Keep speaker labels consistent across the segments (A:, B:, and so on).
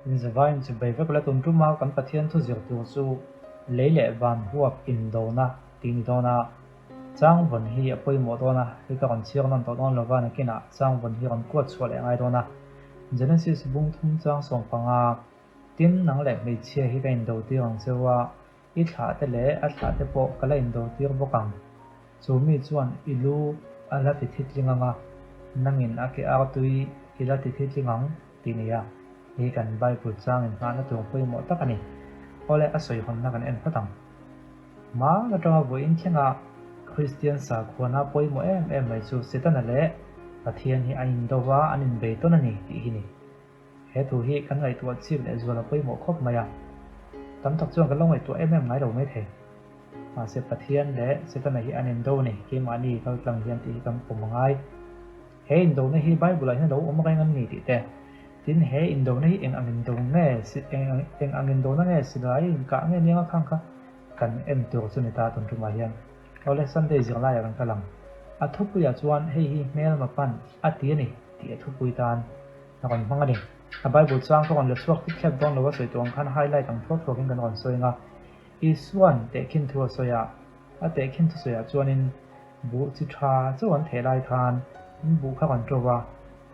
A: Inzavain chibai vek la tum tuma kan Pathian thu zir tur chu lei leh van huap indona tih ni dawn a, changvawn hi a pawimawh dawn a, hei ka rawn chhiar nawn tawh dawn lova nakinah changvawn hi rawn kuat chhuah leh ngai dawn a. Genesis bung thum chang 15, Tin, nang leh hmeichhia hi ka indo tir ang cheu a, I thlahte leh a thlahte pawh ka la indo tir bawk ang. Chu mi chuan i lu a la ti thitling ang a, nangin a ke ar tui i la ti thitling ang tih ni a. Hei kan Bible chang inngahna tur pawimawh tak a ni. Awle a sawihawnna kan en phawt ang. Hmang atanga vawiin thlenga Kristian sakhuana pawimawh em em mai chu Setana leh Pathian hi an indo va, an inbei tawn a ni tih hi ni. He thu hi kan ngaihtuah chik leh zual a pawimawh khawp mai a, tam tak chuan kan lo ngaihtuah em em ngai lo mai thei. Mahse Pathian leh Setana hi an indo a ni, keimahni kal tlang hian tih hi kan pawm a ngai. He indona hi Bible-ah hian a lo awm reng an ni tih te, tin he indona hi eng ang indo nge, eng ang indona nge silai inkah nge nia khang kha kan en tur chu ni ta tun tumah hian. Awle Sunday zirlaiah kan kal ang. A thupuiah chuan hei hi hmelma pan a ti a ni tih a thupui tan. A rawn hmang a ni. A Bible chang ka rawn la chhuak thlip thlep dawn lo a sawi tawh ang khan highlight ang thuak thuakin kan rawn sawi ang a. Isua'n tehkhin thu a sawi a, a tehkhin thusawiah chuanin buh chi tha chauh an theh lai khan an buh kha rawn ṭo va,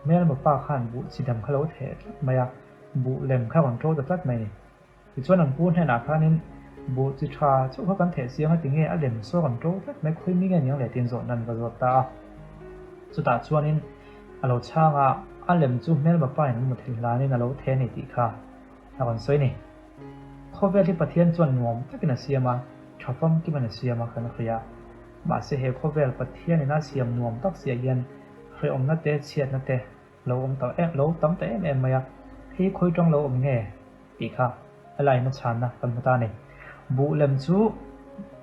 A: hmelma pa khan buh chi dam kha lo theh tlat mai a, buh lem kha rawn ṭo ta tlat mai a ni. Tichuan an pu hnenah khanin buh chi tha chauh kha kan theh chiang a ti nge a lem saw rawn ṭo tlat mai khawi mi nge niang le tiin zawhna an va zawt ta a. Chutah chuanin a lo chhang a, a lem chu hmelma pa in an muthilh hlanin a lo theh a ni tih kha a rawn sawi a ni. Khawvel hi Pathian chuan nuam takin a siam a, tha famkim in a siam a kan hria. Mahse he khawvel Pathianin a siam nuam tak siah hian hrehawmna te chhiatna te lo awm ta em lo tam ta em em mai a, hei khawi tang lo awm nge tih kha a laina chhanna kan hmu ta a ni. Buh lem chu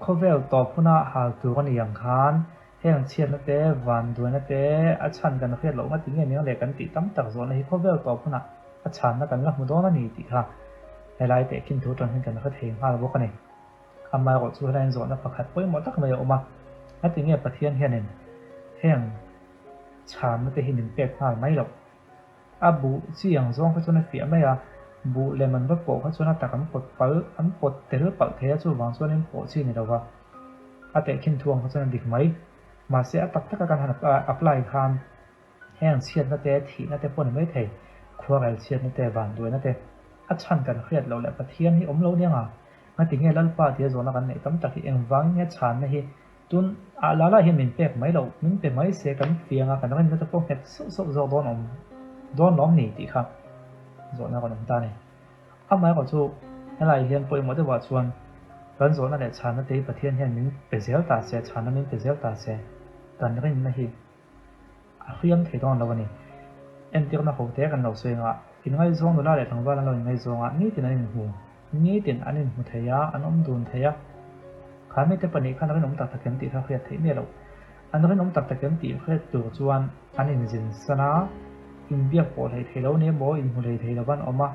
A: khawvel tawp huna hal tur a ni ang khan heng chhiatna te, vanduaina te a chhan kan hriat loh ngati nge nia leh kan tih tam tak zawhna hi khawvel tawp hunah a chhanna kan la hmu dawn a ni tih kha helai tehkhin thu atang hian kan hre thei nghal bawk a ni. Amaherawh chu helaiin zawhna pakhat pawimawh tak mai a awm a, ngati nge Pathian hianin heng chhanna te hi min pek nghal mai loh. A buh chi ang zawng kha chuan a fiah mai a, buh lem an va pawh kha chuan a tak an pawt pal an pawt tel palh thei a, chuvang chuanin pawh chi ni lo va, a tehkhin thu ang kha chuan a dik mai. Mahse a tak taka kan han apply khan heng chhiatna te, thihna te pawh ni mai thei, khuarel chhiatna te, vanduaina te, a chhan kan hriat loh leh Pathian hi awm lo nia nga, ngatinge Lalpa tia zawhna kan neih tam tak hi engvangin nge chhanna hi Tun ah la la hian min pek mai loh, min pe mai se kan fiang a, kan rinna te pawh nghet sauh sauh zawk dawn awm dawn lawm ni tih kha zawhna rawn awm ta a ni. Amaherawh chu helai hian pawimawh deuhah chuan kan zawhna leh chhanna te hi Pathian hian min pe zel ta se, chhanna min pe zel ta se kan rinna hi A hriam thei dawn lo a ni. Entirna ho te kan lo sawi anga, inngaizawng nula leh tlangval an lo inngaizawng a, nitin an inhmu, nitin an inhmu thei a, an awm dun thei a. Kha mite pahnih khan rinawm tak tak em tih kha hriat theih miah loh. An rinawm tak tak em tih hriat tur chuan an inzin san a, inbiak pawh hlei thei lo ni emaw, inhmu hlei thei lo van awm a,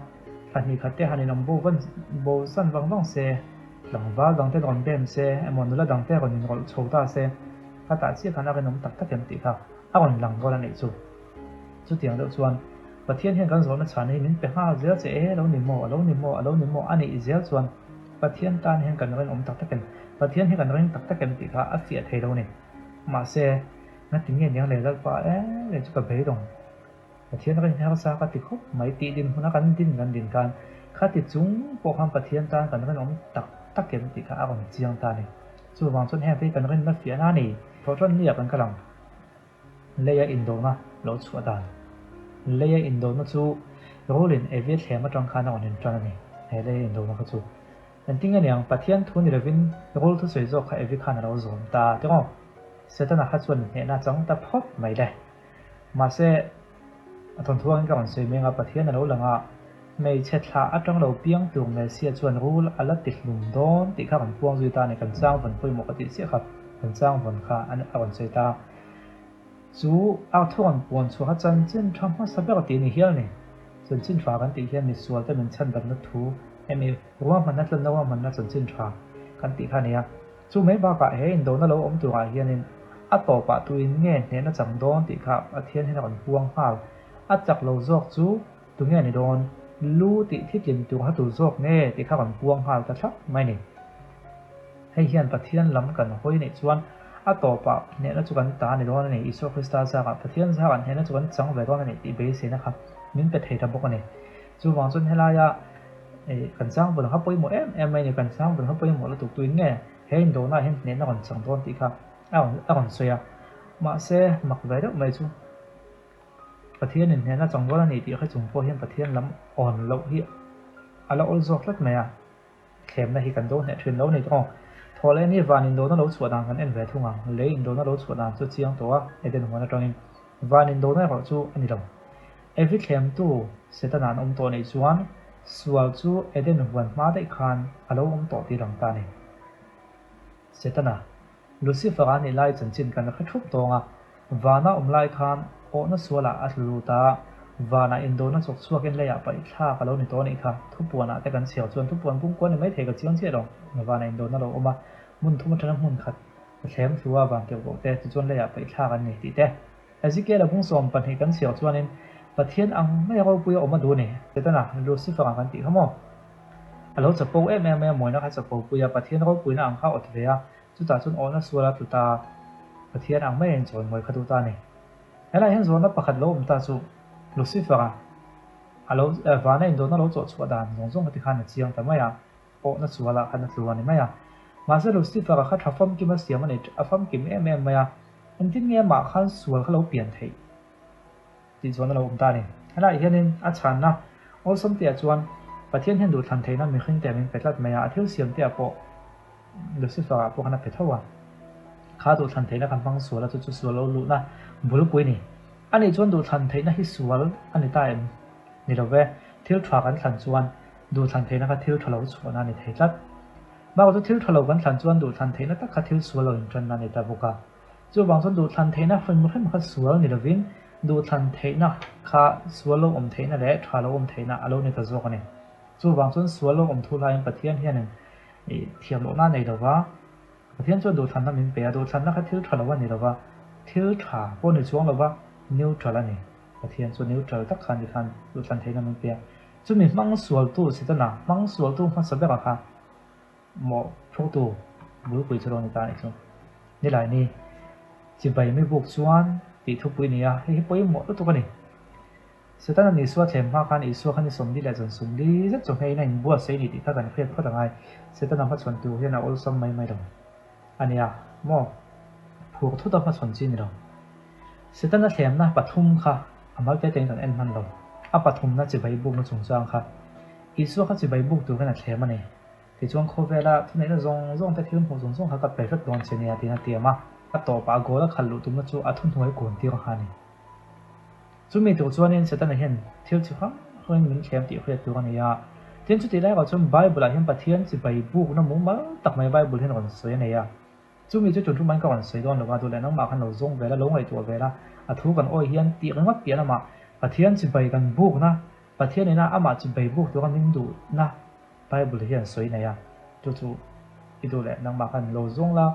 A: thla hnih khat te han inawm bo van bo san vang vang se, tlangval dangte rawn bem se emaw nula dangte rawn inrawlh chho ta se, Ka tah chiah khan a rinawm tak tak em tih kha a rawn lang dawn a nih chu. Chutiang deuh chuan Pathian hian kan zawhna chhana hi min pe nghal zel che e, lo ni maw, a lo ni maw, a lo ni maw a nih zel chuan Pathian tan hian kan rinawm tak tak em, Pathian hi kan ring tak tak em tih kha a fiah thei lo a ni. Mahse, ngati nge niang leh Lalpa e leh chu ka beidawng. Pathian rin harsa ka ti khawp mai tih dinhmuna kan din kan din khan khati chung pawh khan Pathian tan kan rinawm tak tak em tih kha a rawn chiang ta a ni. Chuvang chuan heng te hi kan rinna fiahna a ni. Thawhṭan nia kan kal ang. Leia indona lo chhuah dan. Leia indona chu Rulin Evi thlem atang khan a rawn inṭan a ni. He leia indona kha chu engtin nge niang Pathian thu ni lovin Rul thusawi zawk kha Evi khan a lo zawm ta tiraw? Setana kha chuan hnehna a chang ta phawt mai le. Mahse, a thawnthu angin ka rawn sawi meng a, Pathian a lo lang a, hmeichhe thlah atang lo piang tur Messiah chuan rul a la ti hlum dawn tih kha a rawn puang zui ta a ni, kan chang vawn pawimawh ka tih chiah kha, kan chang vawn kha a rawn sawi ta. Chu a thu rawn puan chhuah kha chanchin tha hmasa ber tih a ni hial a ni. Chanchin tha kan tih hian misual te min chhandamna thu emi ruahmanna tlanna ruahmanna chanchin tha kan tih kha a ni a. Chu mai bakah he indona lo awm turah hianin a tawpah tuin nge hnehna chang dawn tih kha Pathian hian a rawn puang nghal. A chak lo zawk chu tunge ni dawn? Lu tih thitlim tur kha tu zawk nge tih kha rawn puang nghal ta thlap mai a ni. Hei hian Pathian lam kan hawi neih chuan a tawpah hnehna chu kan ta a ni dawn a ni, Isua Krista zarah Pathian zarah hnehna chu kan chang ve dawn a ni tih beiseina kha min pe thei ta bawk a ni. Chuvang chuan helaia kan changvun kha pawimawh em em mai a ni, kan changvun kha pawimawh lutuk tuin nge he indona hian hnehna rawn chang dawn tih kha a rawn sawi a. Mahse mak ve deuh mai chu Pathianin hnehna chang dawn a ni tih hre chung pawh hian Pathian lam awn loh hi a la awl zawk tlat mai a. Thlemna hi kan do hneh thin lo ni tawh. Thaw leh ni van indona lo chhuah dan kan en ve thung ang. Lei indona lo chhuah dan chu chiang tawh a, Eden huan atangin. Van indona erawh chu a ni lo. Evi thlemtu Setana an awm tawh nih chuan sual chu Eden huan hma daih khan a lo awm tawh tih lang ta a ni. Setana. Lucifer-a nih lai chanchin kan hre thup tawng a, vana awm lai khan awhna sualah a tlu lut a, vanah indona chawk chhuakin leiah paih thlak a lo ni tawh anih kha. Thupuanah te kan chhiar chuan thupuan pumkua ni maithei ka chiang chiah lo. Vanah indona lo awm a, hmun thum atanga hmun khat a thlem thlu a, van tirh bawk te tichuan leiah paih thlak an ni tih te. Ezekiel-a bung 12 kan chhiar chuanin Pathian ang mai a ropui a awm a duh a ni. Setana, Lucifer-a kan tih kha maw? A lo chapo em em mai a, mawina kha chapo pui a, Pathian ropuina ang kha a awt ve a, chutah chuan awhna sual a tlu ta a, Pathian ang mai a inchawimawi kha duh ta a ni. Helaiah hian zawhna pakhat lo awm ta chu Lucifer-a a lo vana indawhna lo chawh chhuah dan zawng zawng kha tikhan a chiang ta mai a, awhna sualah khan a tlu a ni mai a. Mahse Lucifer-a kha tha famkim a siam a ni, a famkim em em mai a, engtin nge amah khan sual kha lo pian theih? Tih chuan a lo awm ta a ni. Helaiah hianin a chhanna awlsam teah chuan Pathian hian duhthlan theihna mihring te min pe tlat mai a, a thil siam teah pawh Lucifer-ah pawh khan a pe tho a. Kha duhthlan theihna kha hmang sual a, chu chu sual lo luhna bulpui a ni. Anih chuan duhthlan theihna hi sual a ni ta em? Ni lo ve, thil tha kan thlan chuan duhthlan theihna kha thil tha lo chhuahna a ni thei tlat. Bakah chu thil tha lo kan thlan chuan duhthlan theihna tak kha thil sual lo intanna a ni ta bawk a. Chuvang chuan duhthlan theihna hrim hrim kha sual ni lovin duhthlan theihna kha sual lo awm theihna leh tha lo awm theihna a lo ni ta zawk a ni. Chuvang chuan sual lo awm thu laiin Pathian hianin thiam lohna a nei lo va, Pathian chuan duhthlanna min pe a, duhthlanna kha thil tha lo a ni lo va, thil tha pawh ni chuang lo va, neutral a ni. Pathian chu neutral tak khan tikhan duhthlan theihna min pe a. Chumi hmang sualtu Setana hmang sualtu hmasa bera kha Maw thawktu bulpui chu lo ni ta anih chu. Nilai ni, chibai mi buk chuan tih thupui a ni a, hei hi pawimawh lutuk a ni. Setana'n Isua thlem hma khan Isua kha ni 40 leh zan 40 zet chu hmeiin a inbuatsaih a ni tih kha kan hriat phawt angai. Setana hmachhawn tur hian a awlsam mai mai lo a nia maw? Phur thut a hmachhawn chi a ni lo. Setana thlemna pathum kha a mal te tein kan en hman lo. A pathumna chibai bukna chungchang kha Isua kha chibai buk tur hian a thlem a ni. Tichuan khawvela thuneihna zawng zawng te thil hmuh zawng zawng kha ka pe vek dawn che nia tiin a tiam a, a tawpah a goal a khalh luh tumna chu a thuhnuai kun tir kha a ni. Chumi tur chuanin Setana hian thil chi hrang hrangin min thlem tih hriat tur a ni a. Tin chutih lai erawh chuan Bible-ah hian Pathian chibai bukna mumal tak mai Bible hian rawn sawi a nei a. Chumi chu tun ṭumain ka rawn sawi dawn lo va, duh leh nangmah khan lo zawng vel a, lo ngaihtuah vel a, a thu kan awih hian tih ringawt piah lamah Pathian chibai kan bukna, Pathian ina amah chibai buk tura min duhna Bible hian sawi nei a, chu chu i duh leh nangmah khan lo zawng la,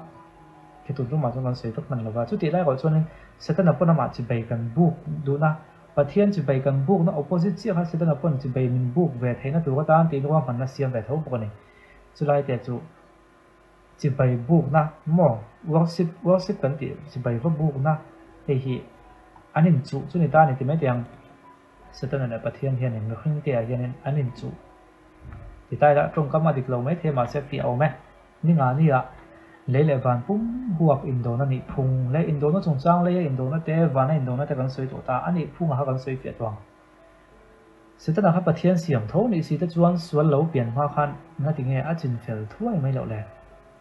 A: khi tun tumah chuan kan sawi vek hman lo va. Chutih lai erawh chuanin Setana pawn amah chibai kan buk duhna, Pathian chibai kan bukna opposite chiah kha Setana pawn chibai min buk ve theihna tur atan tiin ruahmanna siam ve tho bawk a ni. Chulai te chu chibai bukna maw worship worship kan tih chibai va bukna hei hi an inchuh chu ni ta a ni ti mai teh ang. Setana leh Pathian hianin mihring te ah hianin an inchuh ti ta ila tawngkam a dik lo mai thei mahse fiah a awm e. Ni nga ni ah lei leh van pum huap indona nih phung leh indona chungchang leia indona te vana indona te kan sawi tawh ta a nih phung ah kha kan sawi fiah tawh ang. Setana kha Pathian siam tho nih si te chuan sual lo pian hma khan ngati nge a chin fel thuai mai loh le?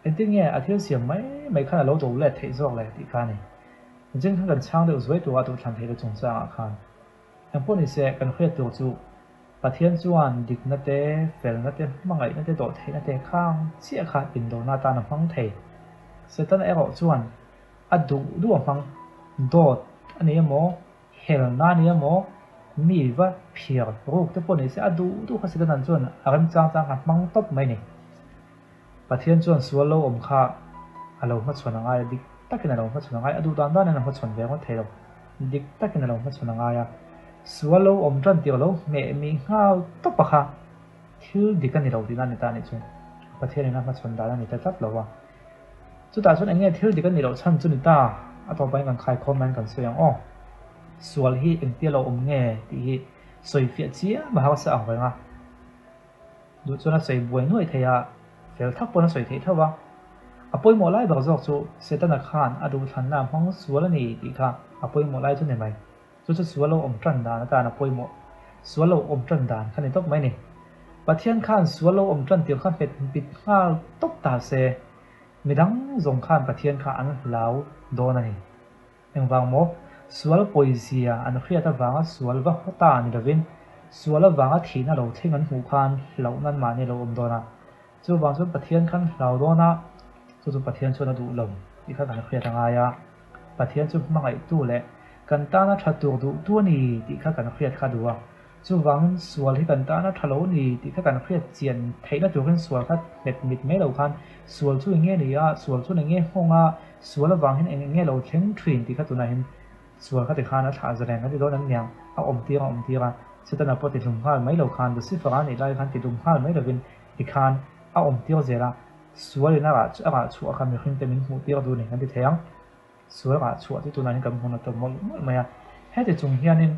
A: Engtin nge a thil siam mai mai khan a lo do let theih zawk le tih kha a ni. Nichin khan kan chhang deuh zuai tur a duhthlan theih te chungchang ah khan. Engpawh ni se kan hriat tur chu Pathian chuan dikna te, felna te, hmangaihna te, dawhtheihna te khang chiah kha indona atan a hmang thei. Setana erawh chuan a duh duh a hmang. Dawt a ni emaw, helna a ni emaw, mi va phiar ruk te pawh ni se a duh duh kha Setana chuan a remchang chang kha hmang tawp mai a ni. Pathian chuan sual lo awm kha a lo hmachhawn a ngai a, dik takin a lo hmachhawn a ngai a, duh dan danin a hmachhawn ve ngawt thei lo, dik takin a lo hmachhawn a ngai a. Sual lo awm tan tir lo hmeh mi nghal tawp a kha thil dik a ni lo tihna a ni ta a nih chu. Pathianin a hmachhawn dan a ni ta tlat lo a. Chutah chuan eng nge thil dik a nih loh chhan chu ni ta? A tawpah kan khaikhawm laiin kan sawi ang aw. Sual hi engtia lo awm nge tih hi sawi fiah chiam a harsa ang reng a. Duh chuan a sawi buai nuaih thei a, fel thak pawn a sawi theih tho a. A pawimawh lai ber zawk chu Setana khan a duhthlanna a hmang sual a ni tih kha a pawimawh lai chu ni mai. Chu chu sual lo awm tan dan atan a pawimawh. Sual lo awm tan dan kha ni tawp mai ni. Pathian khan sual lo awm tan tir kha hmet bit nghal tawp ta se, midang zawng khan Pathian kha an hlau dawn a ni. Engvang maw? Sual pawizia an hriat avanga sual va haw ta ni lovin, sual avanga thihna lo thleng an hmuh khan hlauhna an mahni lo awm dawn a. Chuvang chuan Pathian khan hlau dawn a, chu chu Pathian chuan a duh lo tih kha kan hriat a ngai a. Pathian chu hmangaihtu leh kan tana tha tur duhtu a ni tih kha kan hriat kha duh a. Chuvangin sual hi kan tana tha lo a ni tih kha kan hriat chian theihna turin sual kha hmet mit mai lo khan sual chu eng nge ni a, sual chuan eng nge nghawng a, sual avang hian eng eng nge lo thleng thin tih kha tunah hian sual kha tikhan a thlah zalen a ti dawn an niang, a awm tir a awm tir a. Setana pawh tihlum nghal mai lo khan Lucifer a nih lai khan tihlum nghal mai lovin tikhan a awm tir zel a, sualin a rah a rah chhuah kha mihring te min hmuh tir duh a ni kan ti thei ang. Sual rah chhuah chu tunah hian kan hmun a tawp mawlh mawlh mai a, heti chung hianin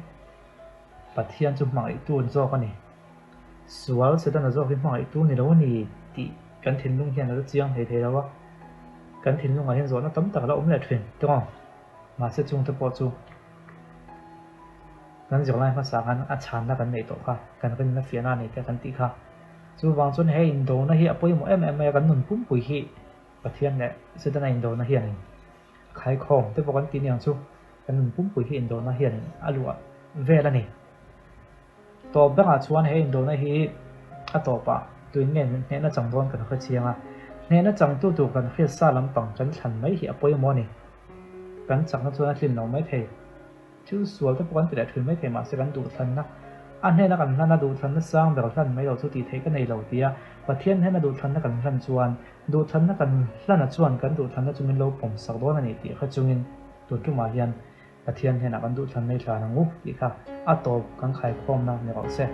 A: Pathian chu hmangaihtu an zawk a ni. Sual Setana zawk hi hmangaihtu ni lo a ni tih kan thinlung hian a la chiang thei thei lo a, kan thinlungah hian zawhna tam tak a la awm leh thin tawng. Mahse chungte pawh chu kan zirlai hmasa khan a chhanna kan neih tawh kha, kan rinna fiahna a nei te kan tih kha. Chuvang chuan he indona hi a pawimawh em em mai a, kan nun pumpui hi Pathian leh Setana indona hianin khaikhawm te pawh kan tih niang chu kan nun pumpui hi indona hianin a luah vel a ni. Tawp berah chuan he indona hi a tawpah tuin nge hnehna chang dawn kan hre chiang a, hnehna changtu tur kan hriat sa lampang kan thlan mai hi a pawimawh a ni. Kan chakna chuan a tlin lo mai thei. Thil sual te pawh kan ti leh thin mai thei mahse kan duhthlanna a hnena kan hlan a duhthlanna sang ber hlan mai lo chu tih theih ka nei lo tia Pathian hnena duhthlanna kan hlan chuan duhthlanna kan hlana chuan kan duhthlanna chu min lo pawm sak dawn a ni tih hre chungin tun tumah hian Pathian hnenah kan duhthlanna i hlan ang u tih kha a tawp kan khaikhawmna ni rawh se.